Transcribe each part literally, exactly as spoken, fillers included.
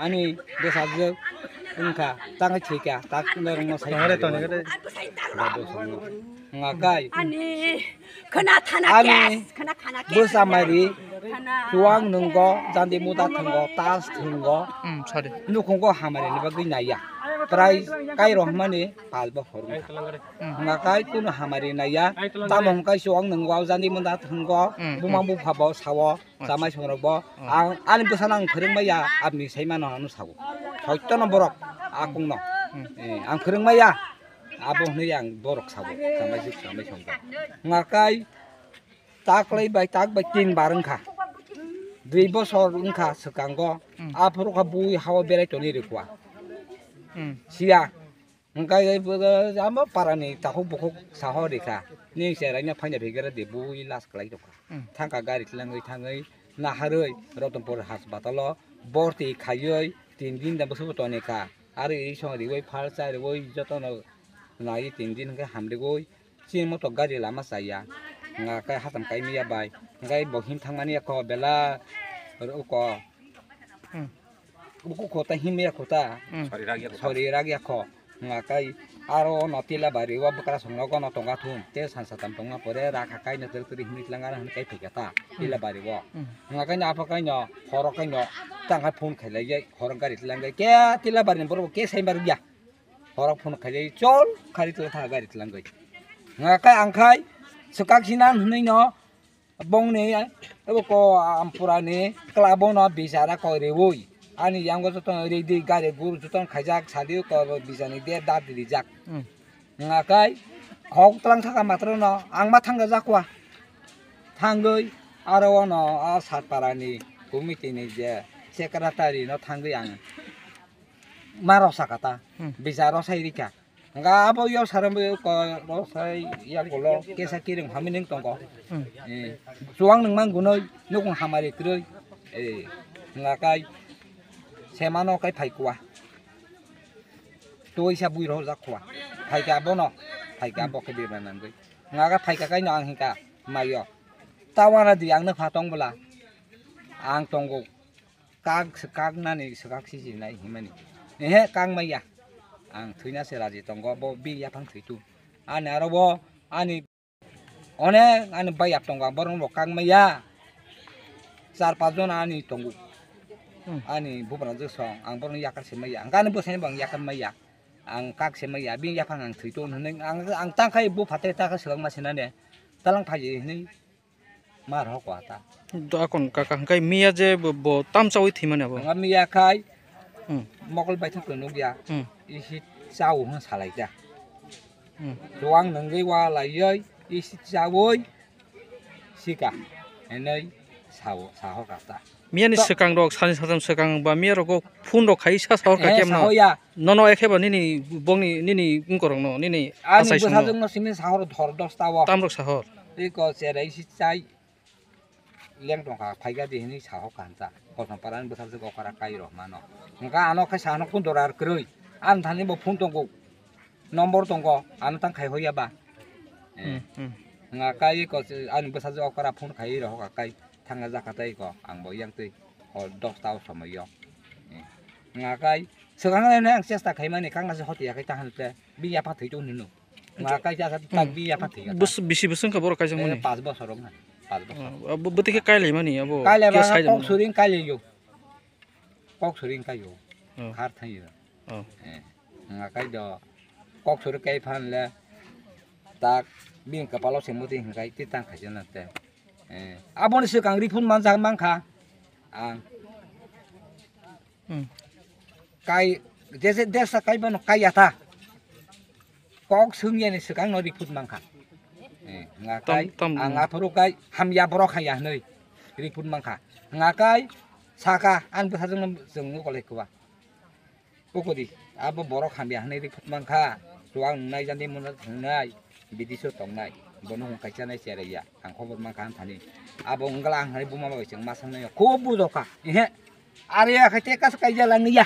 Ani bwsajwk wngkha, tangwi thwikha, tak norokno sai Tongre, tongre, tongre. Ngakai. Ani khwna thana Ani kes, khwna thana kes. Bwsa mari, Khwna. Chuwang nunggo, jandi muda thwngo, tas thwngo. Hmm, sorry. Nukhungo hamari ni bagwi naiya. Prai kai rohmani palbo horungkha. Hmm. Ngakai kunu hamari naiya. Tamo hwnkhe chuwang nunggo, jandi muda thwngo, Hmm, buma hmm. bupha bo sawo. Chamai songrok bo, ang ani bwsano ang phwrwng maya, abni sai mano ano sabo. Soitto no borok, akung no. Eh, ang phwrwng maya, abo hwnwi ang borok sabo. Chamai sik, chamai songrok. Ngakai, taklai bai, tak bai tin bar wngkha. Dui bosor wngkha swkango. Aphuru kha bui hao berai toni rikwa. Siya. Hwnkhe bo amo parani takhuk bukhuk saho rikha. Ni cherai no phaina phikera de bui last kwlai tongkha. Hmm. Thangkha gari tlangwi thangwi naharwi Ratanpur haspatal o borti khaiwi tin din da bwswk tonikha. Aro iri song riwi phal cha riwi jotono naiwi tin din hwnkhe hamriwi chini moto gari lama chaya. Hwnkhe hacham kaimiya bai. Hwnkhe bo him thangmani ekho bela uko. Hmm. Buku kota himya kota. Hmm. Sori ragya kho. Sori ragya kho. Ngakai aro no tila bari o bwkra songno gono tonga thum. Te sansa tam tongma pore rakha kai no tel turi himni tlang ara hwn kai phikya ta. Tila bari o. Hmm. Ngakai no apa kai no horo kai no tang hai phone khailai ye horo gari tlang kai ke tila bari ni borok ke sai mar ya. Horo phone khailai chol khari tla tha gari tlang kai. Ngakai ang khai swkak sinan hwnwi no Bongni abo ko ampurani klabo no bichara ko rewi. Ani yango joto ridi gari guru joto khaijak sadi ko bichani de dad rijak. Hmm. Ngakai khok tlang thaka matro no ang ma thangga jakwa. Thangwi aro ono a satparani committee ni je secretary no thangwi ang ma rok sakata. Hmm. Bicharo sai rikha. Hwnkhe abo yaksarang bai ko rosai yakulo kesa kiring hamwi nwng tongo. Hmm. Eh, chuwang nwng mang gunoi nukung hamari kwrwi. Eh, hwnkhe kai semano kai phai kuwa. Tuisa bui rojak kuwa. Phaikhe abono, phaikhe abo khe bebra nangwi. Hwnkhe phaikha kaino ang hinkha maio. Tawana di ang nukha tong bwla. Ang tongo. Kak, kak nani swkak si si nai himani. Ehe, kak maya. Ang thwina se raji tongo, bo bini yaphang thwitu. Ani aro bo, ani onek ani bayap tongo, ang borok bo kak maya. Char pas jon ani tongo. Hmm. Ani bupra je song, ang borok yakar se maya. Ang ani bwsai bo ang yakar maya. Ang kak se maya, bini yaphang ang thwitu hwnwi. Ang, ang tangkhai bo phatai takha swkang ma sinane. Talang phaji hwnwi. Mar ho kwata. Do akon kaka hwnkhe miya je bo, bo tamchawi thwimani abo. Nga miya khai Hmm. Mokol baithang kwnuk ya. Hmm. Isi chao hwn salai ja. Hmm. Chuwang nungwi wa laioi isi chawi sika. Enoi sao saho kata. Miya ni swkang rok sani satham swkang ba miya rok phone rok khai sa sahor ka Eh, kemno. Sahoya. Nono ekhe ba nini bongni nini wngkorokno nini Ani asai songno. Bwsajwkno simi sahor dhor dosta o. Tamrok sahor. Tei ko cherai si chai leng tongkha phaikha di hinwi sahor kha hwnsa. Kosong parani bwsajwk okra kai rok mano. Hwnkha ano khai sahorno kun dorar kwrwi. Ani thani bo phone tongo. Nombor tongo. Ano tang khai hoya ba. Eh. Hmm, hmm. Nga kai ko ani bwsajwk okra phone khai rok kai thangna jakha tei ko ang bo yang tei hor dosta o somoi o. Eh. Nga kai swkang nai ang chesta khaimani kangna se hoti ya khai ta hante. Bini yapha thwi tong nino. Nga kai jasa tak bini yapha thwi. Bus bisi bwswng kha borok kaijak mani. Pas bosor wng kha. Pas bosor. Oh, abo bwtwi khe kailai mani abo. Kailai khe ba sai kok suring kailai yo. Kok suring kai yo. Oh. Khar thang yo. Oh. Eh. Nga kai do kok suring kai phan le tak bini kapalo se muti hingkai ti tang khaijana te. Eh. Aboni swkang ri phun manjak mankha. Ang Hmm. Kai jese desa kai bono kai yata. Kok sung yani swkang no riput mangkha. Eh, nga Tam- kai tam- ang aphuru kai hamya borok haya hnoi riput mangkha. Nga kai saka ang bwsajwk no jwng ukolai kuwa. Ukudi abo borok hamya hnoi riput mangkha. Chuwang nai jani muna thwngnai bidiso tongnai. Bono hung kaisa nai cherai ya. Ang khobor mankha ang thani. Abo wngla ang hai buma bai chwng ma sangnai. Khub bujokha. Ehe. Are ya khai te kas kai jala ngiya.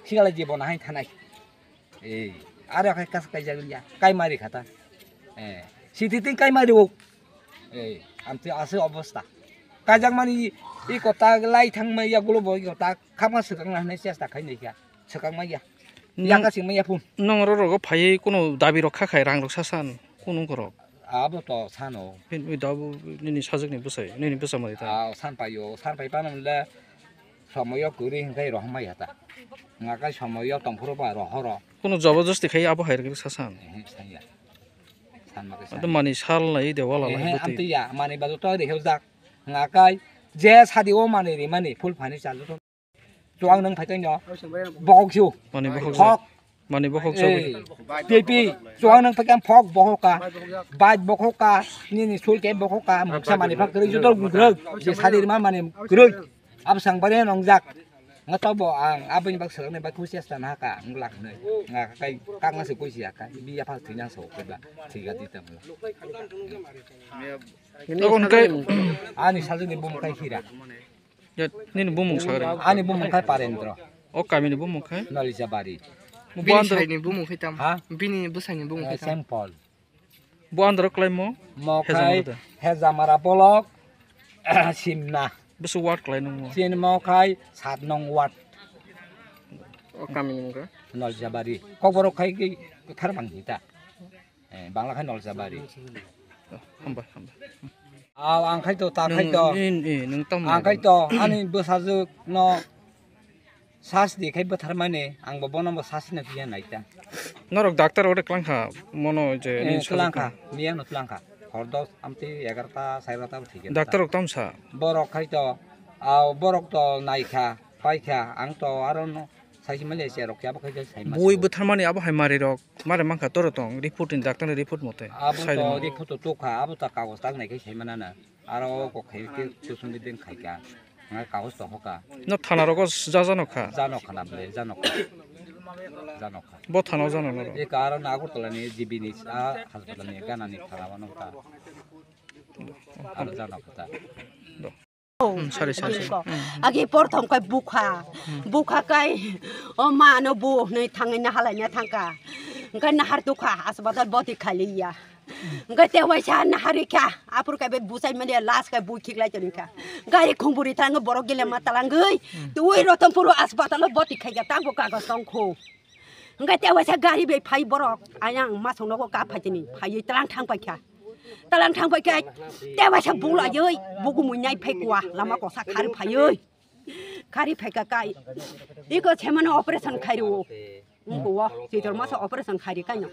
Sigala jibon hai thanai. Eh, are khai kas kai jala ngiya. Kai mari khata. Eh, siti tin kai mari o. Eh, amte ase obostha. Kaijakmani i kota lai thangma yagulo bo i kota khakma swkang na hinwi chesta khai nai kha. Swkang ma ya. Nang Yaka sing ma ya phun. Nong oro rogo phaiwi kuno dabi rok kha khai rang rok sasan kuno korok. Abo to sano. Phin ui dabu nini sajwk ni bwsai, nini bwsa mari ta. Ah, san payo, san pai pano le somoyo kuri hinkai rohma ya ta. Ngakai somoyo tongphuru ba rohoro. Kuno jabardasti khai abo hai rok sasan. Eh, san ya. San ma Ado san. Mani sal nai de wala lai Ehe, bwtwi. Amtwi ya, mani bajo to de hewjak. Ngakai je sadi o mani ri mani full furniture joto. Chuang nang phai tong no. Bohok siu. Mani bohok Phok. Mani bohok Eh, sawi. Pipi. Chuang nang phai kam phok bohok ka. Baj bohok ka. Nini sul ke bohok ka. Muksa mani phak kwrwi joto kwrwi. Je sadi ri ma mani kwrwi. Absang bare nongjak. Nga to bo ang aboni bak swrwknai bai khusi asta na ka ang lak nai. Nga kai kak na se kusi ya ka. Bi ya phak thwi nang so ko ba. Thwi ga di tam. Aboni kai Ani sajwk ni bumung kai hira. Ya, nini bumung sagri. Ani bumung kai Parendra. O kami ni bumung kai? Nolija bari. Mo Bini bandra. Saini bumung kai tam. Ha? Bini bwsani bumung kai tam. Saint Paul. Bo andro klai mo? Mo Hezamara kai da. Hezamara bolok simna. Bwswk ward klai nung mo? Sin mo kai sat nong ward. O kami ni mung kai? Nolija bari. Kokborok kai ki thar bang hita. Eh, Bangla khai Nolsa bari. Hambai, hambai. Aw, ang khai to, ta khai Nung, to. In, in, nung tam Ang khai to, ani bwsajwk no sas di khai bwthar mani, ang bo bono bo sas na piya nai ta. Norok doctor ore klang kha, mono je Eh, ni klang sajwk kha, no. Miya no klang kha. Hor dos, amti egarta, sairata bo thik ya. Doctor rok tam sa? Borok khai to, aw, borok to nai kha, pai kha, ang to aro no, Saisi mali se rok ya bo khai sai ma Bui se. Bwtharmani abo hai mari rok mare mankha toro tong report ni doctor ni report mote. Abo sai to rok. Report to tukha, abo ta kagoj tak nai khai sai mana na. Aro kok khai ke kusum di din khai ka. Ngai kagoj to hoka. No thana rogo jajano kha. Jano kha na ble, jano kha. Jano kha. Bo thana jano no. E ka aro na Agartala ni G B ni a hospital ni gana ni thana wano ta. Aro jano kha ta. Hmm, sorry, sorry, sorry. Ko. Hmm. Agi porthom kai bukha. Hmm. Bukha kai o ma no bu nei thangai na halai na thangka. Engkai nahar tukha asbatal boti khali ya. Engkai te waisa nahari kha. Apur kai be busai mani last kai bu khik lai toni kha. Gari khongburi thang borok gile ma talangoi. Hmm. Tui rotom puru asbatal boti khai ga tang ko kagos tong kho. Hingke te waisa gari bai phai borok, ayang masong nogo ka phai tini, phaiwi tlang thang paikha. Tlang thang paikha, te waisa bula yoi, bugu muinai phai kuwa, lama kosa khari phaiwi. Khari phaika kai, iko semano operation khairi o. Ungko wo, chitor masa operation khairi kaino.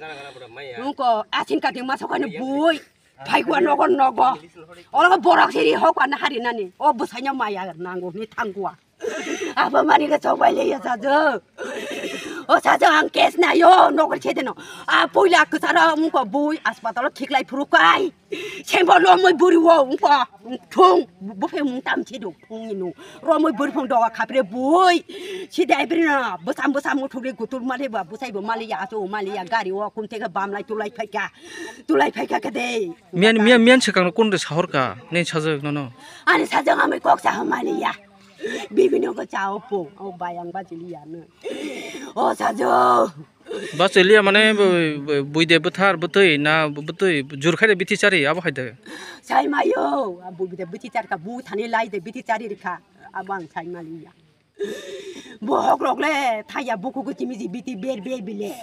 Ungko asin kati masa kaino bui, phai kuwa nogo nogo. Olo borok siri hokwa na hari nani, o bwsaino maya nango ni thangkuwa. Abo mani ke chok bai le ya sajo. O sajo ang kes na yo nokri chete no. A puila kusara ungko bui aspatal khiklai phuru kai. Sembo lo moi buri wo ungko thung buphe mung tam che do thung ni no. Ro moi buri phung doga khapre bui. Si dai bri na busam busam muthuri gutur mali ba busai bo mali ya aso mali ya gari wo kum tega bam lai tulai phaika. Tulai phaika kade. Mian mian mian sekang kun de sahor ka ne sajak no no. Ani sajak amai kok sa mali ya. Bibino ko chao po, o bayang ba chili ya no. O sajo. Ba chili ya mane bu-, bu-, buide bwthar bwtwi na bwtwi jur khai de bithi chari abo hai de. Sai mayo, a buide bithi char ka bu thani lai de bithi chari rikha. Abo ang sai mali ya. Bo hok rok le thaya buku ko chimi ji biti ber ber bile.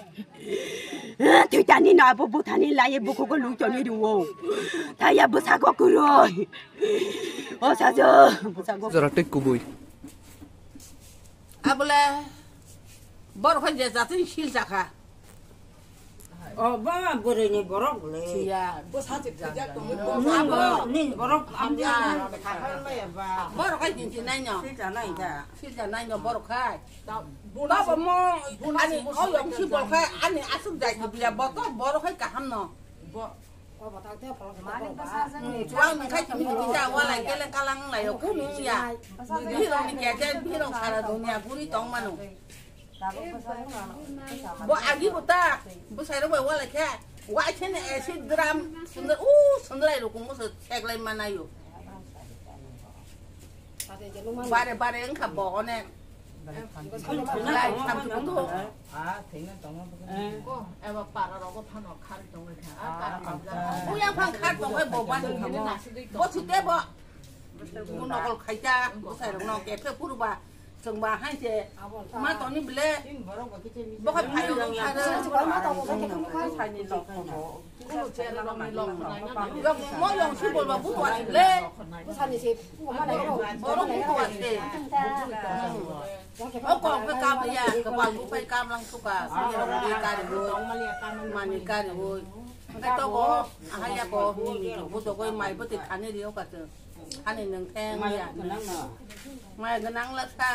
Thitani na bo buthani lai buku ko lu choni ruo. Thaya bwsa ko kuroi. O sajo, bwsa go. Jora tei kubui. Abole, bor khon je jatun sil jakha. O ba, bwrwi ni borok le. Siya. Bo sa chik thajak tong. Nini borok, nini borok hamya. Borok hai din din nai no. Sita nai da. Sita nai no borok hai. Baba mo ani o yong si borok hai ani asuk jai biya boto borok hai kaham no. Bo. Chuang khai tini kita wala kele kalang lai o kunu ya. Birong ni kete birong sara dunia guri tong mano. Bo agi bo ta, bo sai rok bai wala khe, wa khe ne acid drum, sundar, u, sundar ai rok mo so check lai manayo. Bare bare wngkha bo one. Lai tham tu tu. Eba para rok phano khar tong kha. Buya phang khar tong bo ban. Bo sute bo. Bo nokol khaijak, bwsai rokno kephe phuru ba, chwng ba hai se ma toni bile, bo khai phaio rok phai rok. Bwsai ni lok. Lok mo yong si bol ba bu wa si bile. Bwsai ni se, borok bu wa si. O kok khe kap ya, kwpal buphai kap lang suka, sini rok ni kari bo, mani kari bo. Hwnkhe to bo, aha ya ko, nini to, bo to koi mai bo te thani rio ka te. Thani nung theng ya. Mai gwnang la sa.